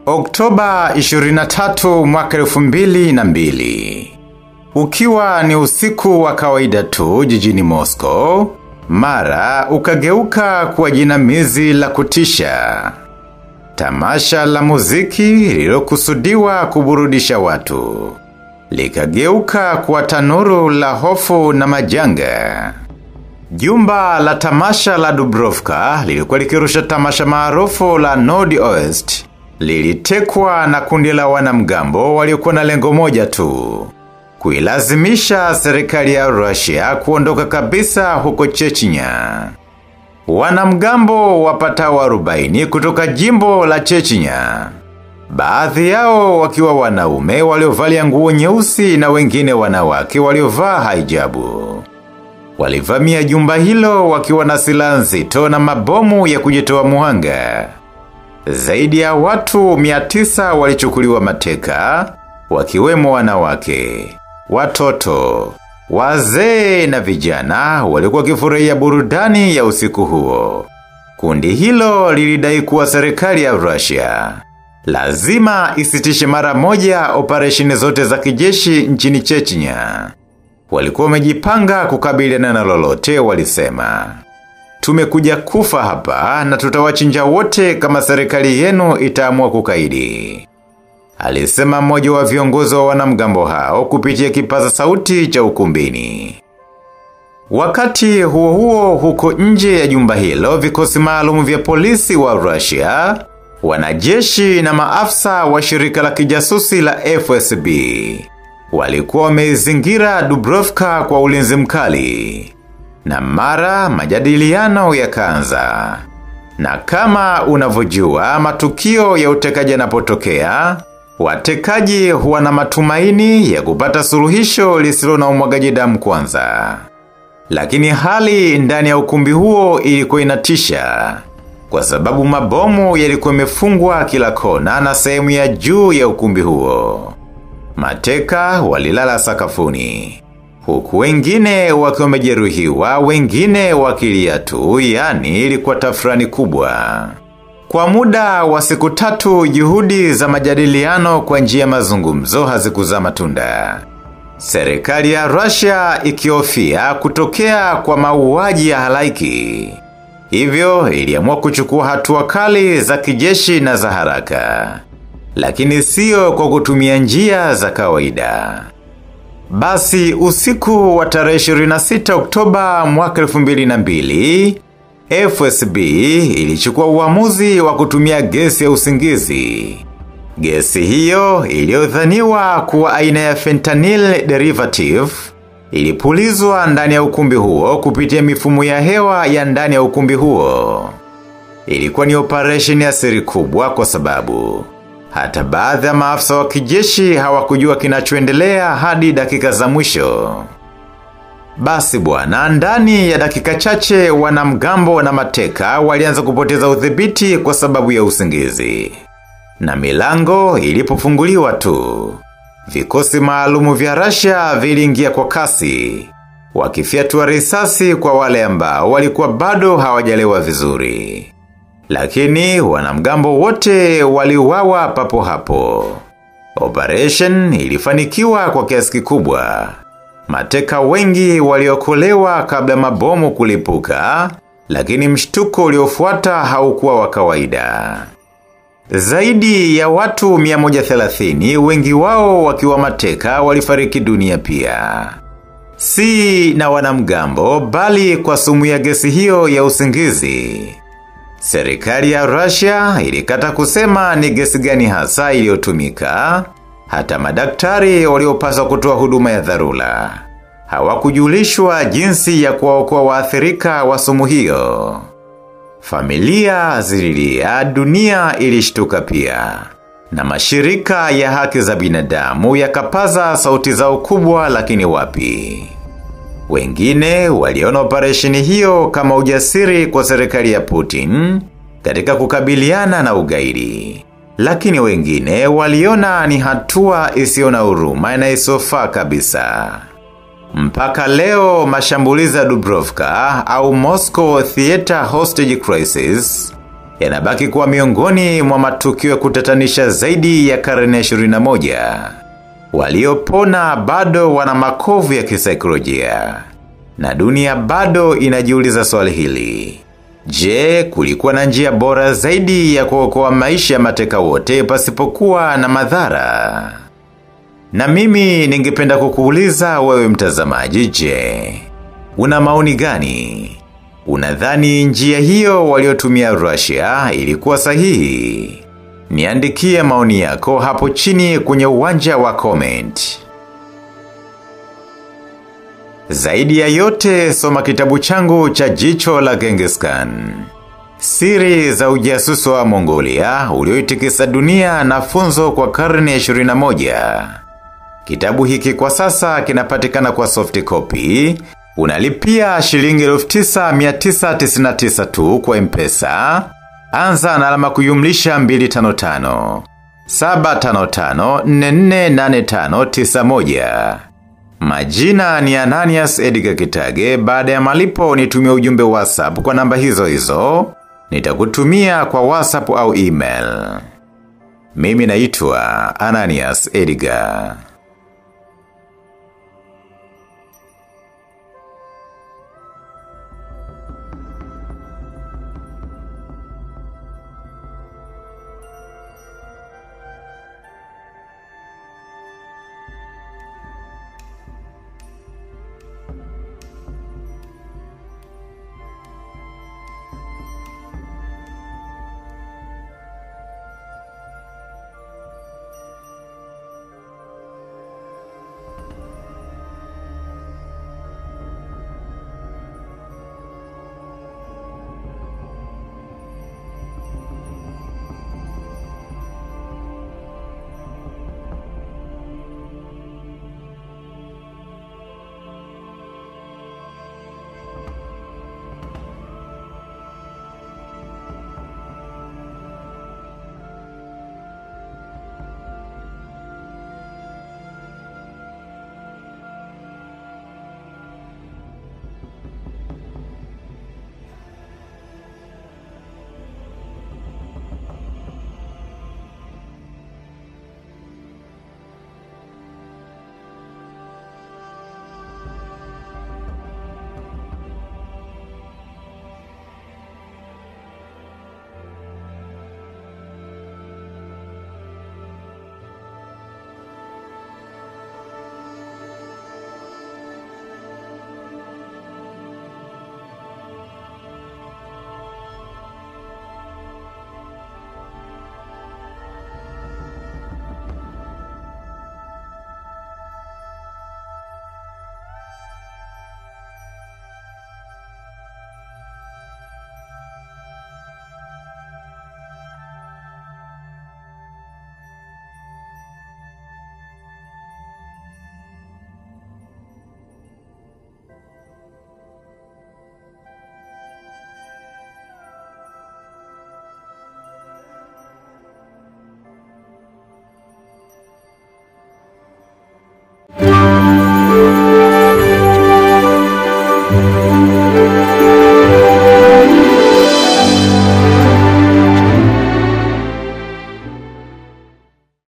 Oktoba 23 mwaka 2002. Ukiwa ni usiku wa kawaida tu jijini Moscow, mara ukageuka kuwa jinamizi la kutisha. Tamasha la muziki lililokusudiwa kuburudisha watu likageuka kuwa tanuru la hofu na majanga. Jumba la tamasha la Dubrovka lilikuwa likirusha tamasha maarufu la Nord Oest lilitekwa na kundi la wanamgambo waliokuwa na lengo moja tu: kuilazimisha serikali ya Russia kuondoka kabisa huko Chechnya. Wanamgambo wapatao 40 kutoka jimbo la Chechnya, baadhi yao wakiwa wanaume waliovalia nguo nyeusi na wengine wanawake waliovaa hijabu, walivamia jumba hilo wakiwa na silaha nzito na mabomu ya kujitoa muhanga. Zaidi ya watu 900 walichukuliwa mateka, wakiwemo wanawake, watoto, wazee na vijana walikuwa wakifurahia burudani ya usiku huo. Kundi hilo lilidai kuwa serikali ya Russia lazima isitishe mara moja operesheni zote za kijeshi nchini Chechnya. Walikuwa wamejipanga kukabiliana na lolote, walisema. Tumekuja kufa hapa na tutawachinja wote kama serikali yenu itaamua kukaidi, alisema mmoja wa viongozi wa wanamgambo hao kupitia kipaza sauti cha ukumbini. Wakati huo huo, huko nje ya jumba hilo, vikosi maalum vya polisi wa Russia, wanajeshi na maafisa wa shirika la kijasusi la FSB walikuwa wamezingira Dubrovka kwa ulinzi mkali. Na mara majadiliano yakaanza. Na kama unavyojua, matukio ya utekaji yanapotokea, watekaji huwa na matumaini ya kupata suluhisho lisilo na umwagaji damu kwanza. Lakini hali ndani ya ukumbi huo ilikuwa inatisha, kwa sababu mabomu yalikuwa yamefungwa kila kona na sehemu ya juu ya ukumbi huo. Mateka walilala sakafuni, huku wengine wakiwa wamejeruhiwa, wengine wakilia tu, yani ilikuwa tafrani kubwa. Kwa muda wa siku 3, juhudi za majadiliano kwa njia ya mazungumzo hazikuzaa matunda. Serikali ya Russia ikihofia kutokea kwa mauaji ya halaiki, hivyo iliamua kuchukua hatua kali za kijeshi na za haraka, lakini sio kwa kutumia njia za kawaida. Basi usiku wa tarehe 26 Oktoba mwaka 2002, FSB ilichukua uamuzi wa kutumia gesi ya usingizi. Gesi hiyo iliyodhaniwa kuwa aina ya fentanyl derivative ilipulizwa ndani ya ukumbi huo kupitia mifumo ya hewa ya ndani ya ukumbi huo. Ilikuwa ni operation ya siri kubwa, kwa sababu hata baadhi ya maafisa wa kijeshi hawakujua kinachoendelea hadi dakika za mwisho. Basi bwana, ndani ya dakika chache wanamgambo na mateka walianza kupoteza udhibiti kwa sababu ya usingizi. Na milango ilipofunguliwa tu, vikosi maalumu vya Russia viliingia kwa kasi, wakifyatua risasi kwa wale ambao walikuwa bado hawajalewa vizuri. Lakini wanamgambo wote waliuawa papo hapo. Operation ilifanikiwa kwa kiasi kikubwa. Mateka wengi waliokolewa kabla mabomu kulipuka, lakini mshtuko uliofuata haukuwa wa kawaida. Zaidi ya watu 130, wengi wao wakiwa mateka, walifariki dunia pia. Si na wanamgambo, bali kwa sumu ya gesi hiyo ya usingizi. Serikali ya Russia ilikata kusema ni gesi gani hasa iliyotumika. Hata madaktari waliopaswa kutoa huduma ya dharura hawakujulishwa jinsi ya kuwaokoa waathirika wa sumu hiyo. Familia zililia, dunia ilishtuka pia. Na mashirika ya haki za binadamu yakapaza sauti zao kubwa, lakini wapi? Wengine waliona operesheni hiyo kama ujasiri kwa serikali ya Putin katika kukabiliana na ugaidi. Lakini wengine waliona ni hatua isiyo na huruma na isiyofaa kabisa. Mpaka leo mashambulizi ya Dubrovka au Moscow Theater Hostage Crisis yanabaki kuwa miongoni mwa matukio ya kutatanisha zaidi ya karne ya 21. Waliopona bado wana makovu ya kisaikolojia. Na dunia bado inajiuliza swali hili. Je, kulikuwa na njia bora zaidi ya kuokoa maisha ya mateka wote pasipokuwa na madhara? Na mimi ningependa kukuuliza wewe mtazamaji, je, una maoni gani? Unadhani njia hiyo waliotumia Russia ilikuwa sahihi? Niandikie maoni yako hapo chini kwenye uwanja wa comment. Zaidi ya yote, soma kitabu changu cha Jicho la Genghis Khan. Siri za ujasusi wa Mongolia ulioitikisa dunia na funzo kwa karne ya 21. Kitabu hiki kwa sasa kinapatikana kwa soft copy. Unalipia shilingi 9,999 tu kwa M-Pesa. Anza na alama kujumlisha 255 755 448591. Majina ni Ananias Edgar Kitage. Baada ya malipo nitumie ujumbe WhatsApp kwa namba hizo hizo. Nitakutumia kwa WhatsApp au email. Mimi naitwa Ananias Edgar.